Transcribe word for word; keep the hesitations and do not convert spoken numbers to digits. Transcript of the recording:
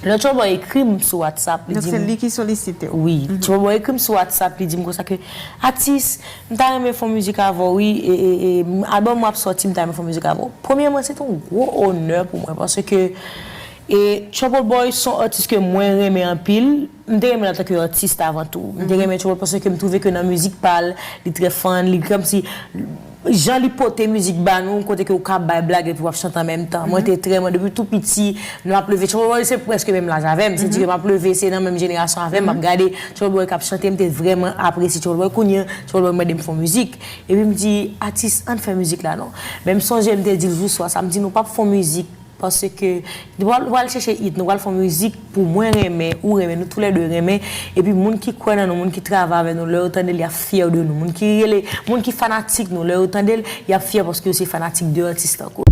Lè Trouble Boy ekri m sou WhatsApp, li Donk di se m, li ki solisite w. wi, Trouble Boy ekri m sou WhatsApp, li di m konsa ke, atis, m ta renmen fè yon mizik avè w, wi, e, e, e, album w ap sòti, m ta renmen fè yon mizik avè w. Premyèman, se te yon gwo onè pou mwen, paske, e, Trouble Boy se yon atis ke mwen renmen anpil. M te renmen l antanke atis avan tou. M te renmen Trouble paske m twouve ke nan mizik pa l, li trè fun, li kòmsi jan li pote mizik ba nou, kote ke ou ka bay blag epi w ap chante an menm tan. Mwen te trè, mwen depi tou piti, lè m ap leve, Trouble Boy se prèske menm laj avè m, se di ke m ap leve, se nan menm jenerasyon avè m, m ap gade Trouble Boy k ap chante, m te vrèman apresye Trouble Boy. Kounye a, Trouble Boy mande m fè yon mizik, epi m di, atis, ann fè mizik la non. Men m sonje m te di l jou swa sa, m di nou p ap fè yon mizik paske nou pral, pral chèche it, nou pral fè yon mizik pou mwen renmen, ou renmen, nou toulède renmen, epi moun ki kwè nan nou, moun ki travay avè nou, lè yo tande l, y ap fyè de nou. Moun ki rele, moun ki fanatik nou, lè yo tande l, y ap fyè paske yo se fanatik de atis tankou